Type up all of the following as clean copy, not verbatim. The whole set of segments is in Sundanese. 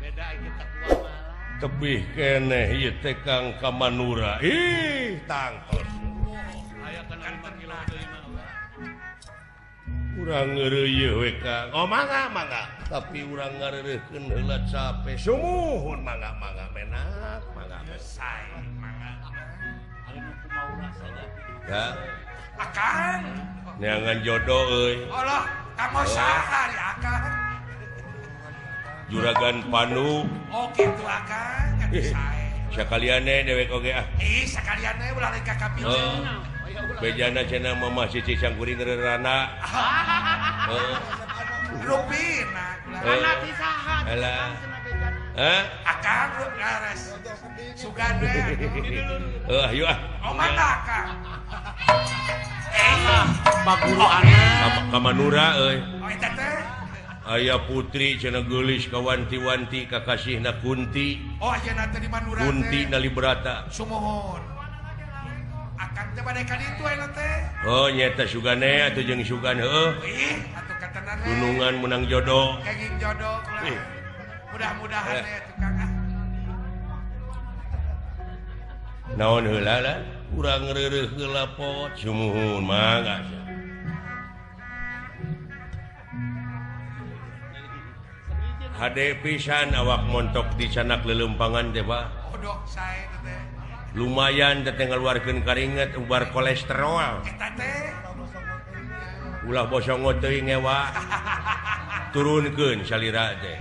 Beda kita kuamalah. Tebih keneh ieu teh Kang ka Manura. Ih, tangtos. Aya kana 5 kilo deui mah. Urang ngeureuyeun we Kang. Oh mangga mangga. Tapi urang ngareureuhkeun heula cape. Sumuhun mangga mangga menak mangga. Sae mangga. Ari nu kumaha saja. Ya. Akang. Neangan jodoh euy. Allah, kamu saha ari akang? Juragan Panu. Oh kitu akang, atuh sae. Sakaliane dewek oge ah. Ih, sakaliane ulah rek ka kapil. Oh. Bejana cenah mamah Cici Sangkuring reurana. Heeh. Rupina. Anak ti saha? Alah. Hah? Akang laras. Sugan we. Heuh, ayo ah. Oh mangga akang. Eh, paguru anak ka Manura euy. Oh eta teh. Aya putri cenah geulis ka wanti-wanti kakasihna Kunti. Oh ayeuna teh di Manura teh. Kunti Nalibrata. Sumuhun. Akang teh bade ka ditu ayeuna teh. Oh nyeta sugane atuh jeung sugan heuh. Ih, atuh katenan. Gunungan menang jodoh. Kenging jodoh lah. Mudah-mudahan we tukang ah. Naon heula lah? Urang reureuh heula pot. Sumuhun mangga. Hade pisan awak montok di sanak lelempangan teh Pak. Odok sae teh. Lumayan teh ngaluarkeun karinget ubar kolesterol. Eta teh. Ulah bosongot teuing ngewa. Turunkeun salira teh.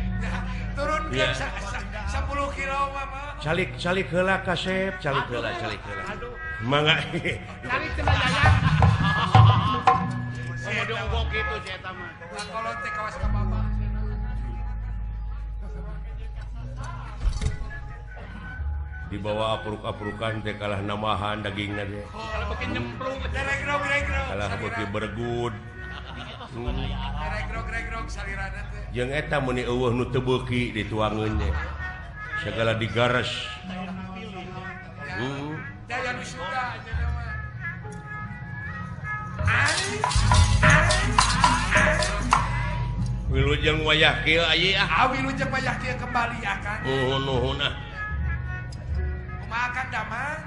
Turunkeun 10 kilo mah. Calik calik heula kasep, calik heula calik heula. Mangga. Calik cenah Yaya. Komo diogok kitu si eta mah. Kolot teh kawas ka baba. Dibawa apruk-aprukan teh kalah namahan dagingna teh. Kalah beuki nyemplung, kalah beuki bergud. Regrog-regrog salirana teh. Jeung eta meuni eueuh nu teu beuki dituangeun teh. Segala digares. Daya nu suka aja mah. Wilujeng wayah kieu aya ah. Ah wilujeng wayah kieu kembali akan. Nuhun nuhun ah. Makan damang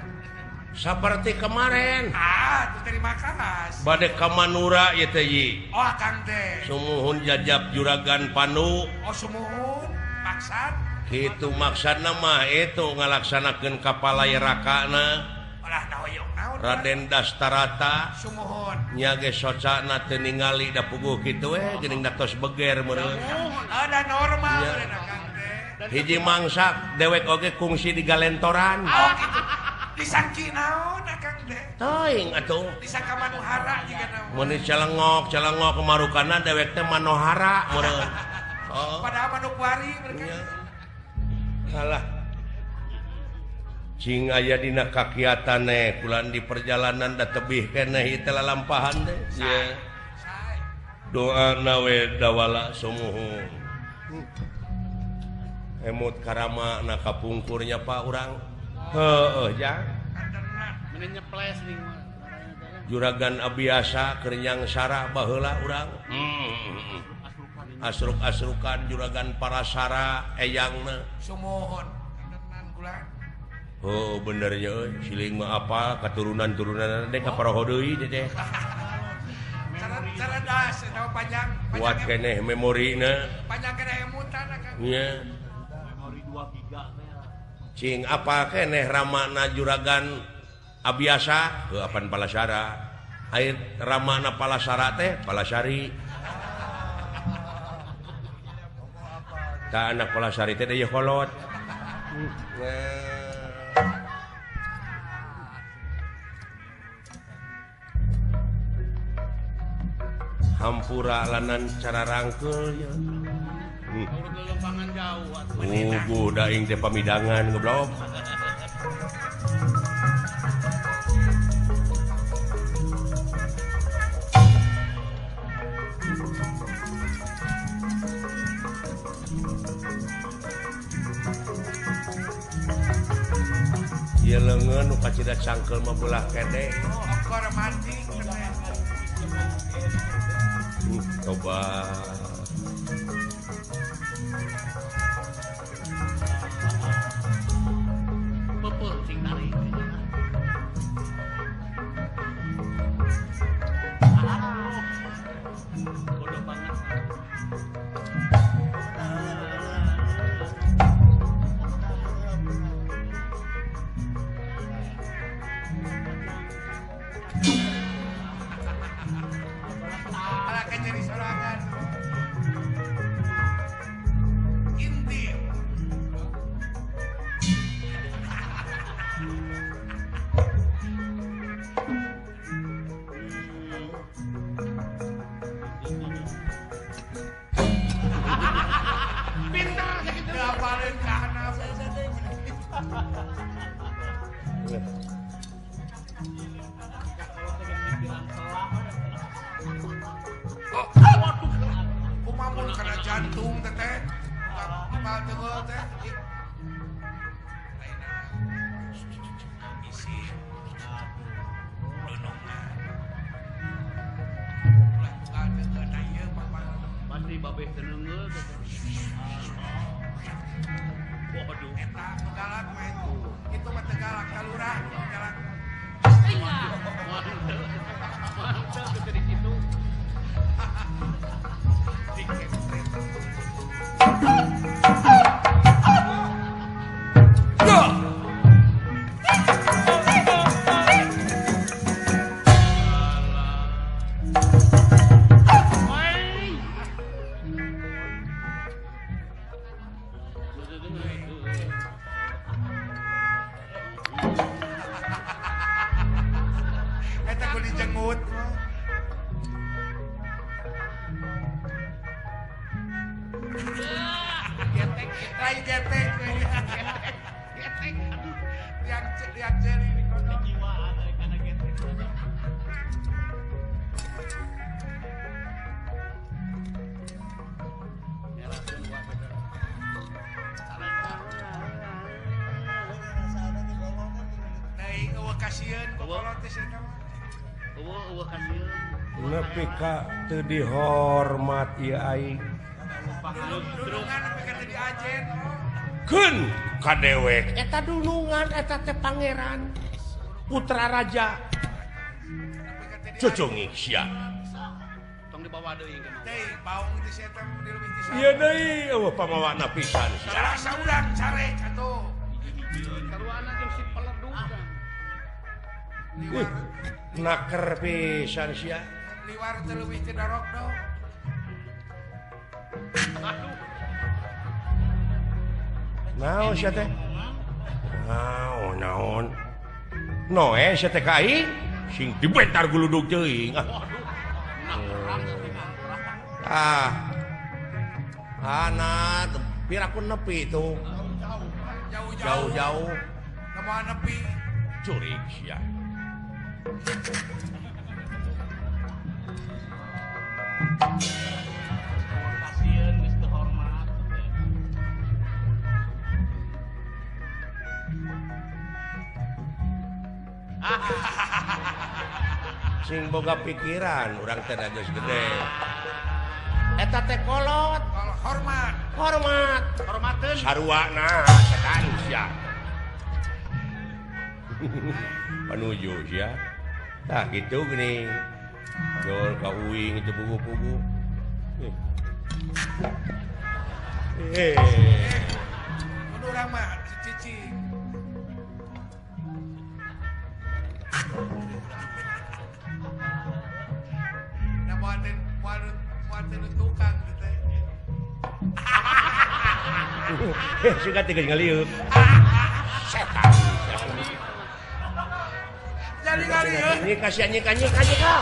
seperti kemarin. Ah, terima kasih. Bade ka Manura ieu teh yi. Oh, akang teh. Sumuhun jajab juragan Panu. Oh, sumuhun. Maksad? Kitu maksudna mah itu ngalaksanakeun kapalayarakana. Olah nahoyong naon. Raden Dastarata. Sumuhun. Nya ge socana teu ningali da puguh kitu we geuning da tos beger meureun. Ada normal meureun akang teh. Hiji mangsak dewek oge kungsi di galentoran. Oh gitu. Disangki naon akang teh? Teuing atuh. Disangka Manohara jiga naon. Mun celengok, celengok marukana dewek teh Manohara meureun. Oh. Padahal Manokwari mereka. Salah. Cing aya dina kakiatane kulan di perjalanan da tebih keneh ieu teh lalampahan teh. Ye. Doa na we dawala sumuhun. Emut karama na kapungkurnya Pak urang. Heueuh jang. Meni nyeples ning Juragan Abiasa keur nyangsara baheula urang. Asruk-asrukan juragan Parasara eyangna. Sumuhun. Kula. Oh bener nya euy, siling mah apa katurunan-turunan teh ka paroho deui teh. Cerdas eta panjang. Kuat keneh memorina. Panjang keneh emutan akang. Nya. Memori 2 giga teh. Cing apa keneh ramana juragan Abiasa heuh apan Palasara. Aya ramana Palasara teh Palasari. Ta anak Palasari teh deui kolot. Hampura lanan cara rangkeul ya. Ugu daing teh pamidangan goblok. Ieu leungeun nu kacida cangkeul mah belah kede. Okor mancing teh. Coba Peupeut sing tarik. Bodoh banget. Alah kan jadi sorangan. Inti. Pinter sakitu. Ngapalin ka anak. Oh, Waduh. kumaha mun kana jantung teteh. Tunggal teunggeul teh. Lainna. Isi dunungan. Ulah tunggal teunggeul da ieu papa. Pasti babeh teu neungeul teh. Waduh. Eta nu galak mah itu. Itu mah teu galak ka lurah nu galak. Mantep. Mantep teu di situ. Dikempret. Woi. Eta ku dijengut mah. Getek, Lain getek we. getek. Aduh, Liang liang jeri di kono. kejiwaan dari kana getek. Nyerahkeun gua bener. Teuing eueuh kasieun ku kolot teh sia mah. Eueuh eueuh kasieun. Nepi ka teu dihormat ieu aing. Dunungan nepi ka teu diajen. Keun ka dewek eta dunungan eta teh pangeran putra raja Nepi ka teu diajen. cucungik sia. Tong dibawa deui ke mah. Teuing baung teh sia teh di leuwih ti Ieu deui eueuh pamawana pisan sia. Sarasa urang carek atuh. Saruana jeung si peledug. Liwar Naker pisan sia. liwar teu leuwih ti dorok do. Aduh. Naon sia teh? Naon naon. Noe sia teh ka aing sing dibentar guludug teuing. Ah. Waduh. Nakerang sih. Ah. Ana piraku nepi tuh. Jauh-jauh. Jauh-jauh Kumaha nepi. curik sia. Kasieun geus teu hormat. Sing boga pikiran urang teh geus gede. Eta teh kolot, Kalau hormat. hormat. Hormateun. Saruana setan sia. Panuju sia. Tah kitu geuning. Jol ka uing teu pugu-pugu. Eh. Mun urang mah cicing. Nah, muatin muatin muatin tukang gitu. Suka teh geus ngaliuk. Setan. Jadi ngaliuk. Ini kasihan nyika nyika nyika.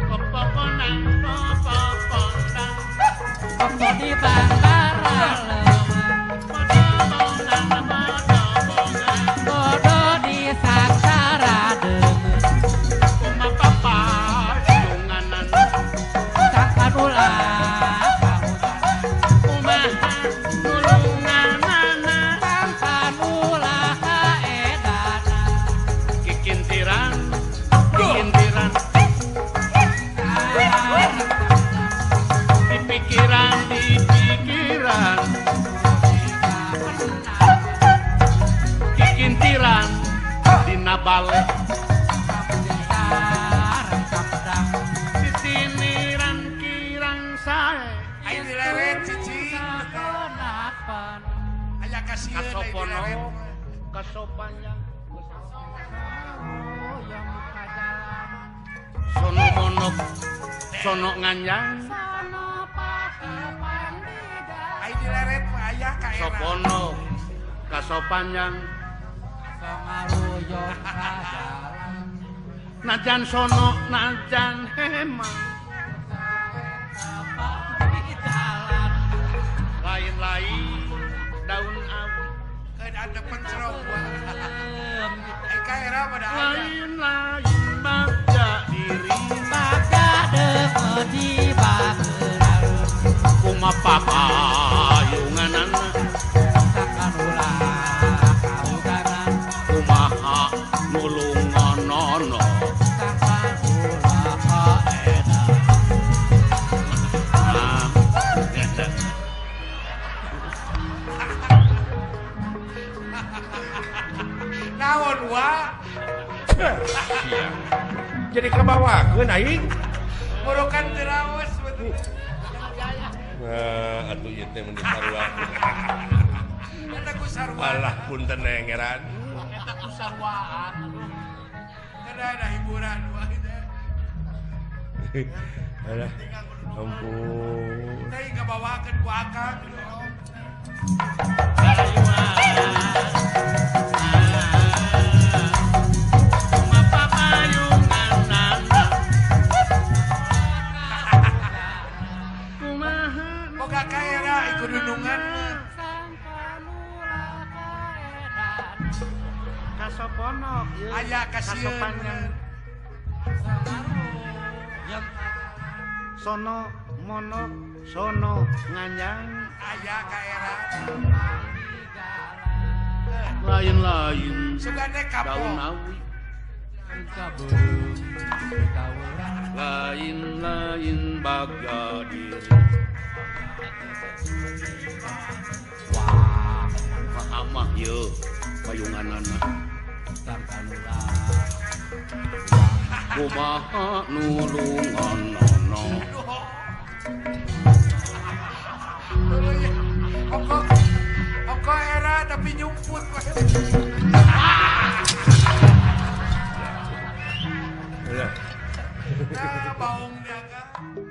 Popokonang, popokonang. Popo di Bangkalan, Popokonang, popokonang. Podo di Saksara Demes, Kumapapa dunganan. Sangkanulah kahutanan. di pikiran kikintiran dina bale sisiniran kirang sae Ayo dileret cicing. Aya kasieun deui dileret. Kasopanjang sono monok sono nganjang Ayo dileret mah aya ka era. sopono kasopanjang najan sono najan hemang lain-lain daun awi Keun andepen cerok. Ai ka era mah da aya. lain-lain bagja diri kumapapayunganana kumaha nulungonono ah eta. Naon wa? Sia. Jadi kabawakeun aing. Murukan teu raos betul. Nah, atuh ieu teh mun disarua. Eta ku sarua. Alah punten ngeran. Eta ku saruaan aduh. Kada ada hiburan wa teh. Alah, ampun. Teh kabawakeun ku akang. Boga ka era ikut dunungan mah. Kasoponok ieu. Aya kasieun. Kasopanjang sono monok sono nganjang Aya ka era. lain-lain Sugane daun kapok. awi lain-lain bagja diri wah amah ye payunganana kumaha nulungonono Oko oko era tapi nyumput wae. Alah. Nah, baung dia kan.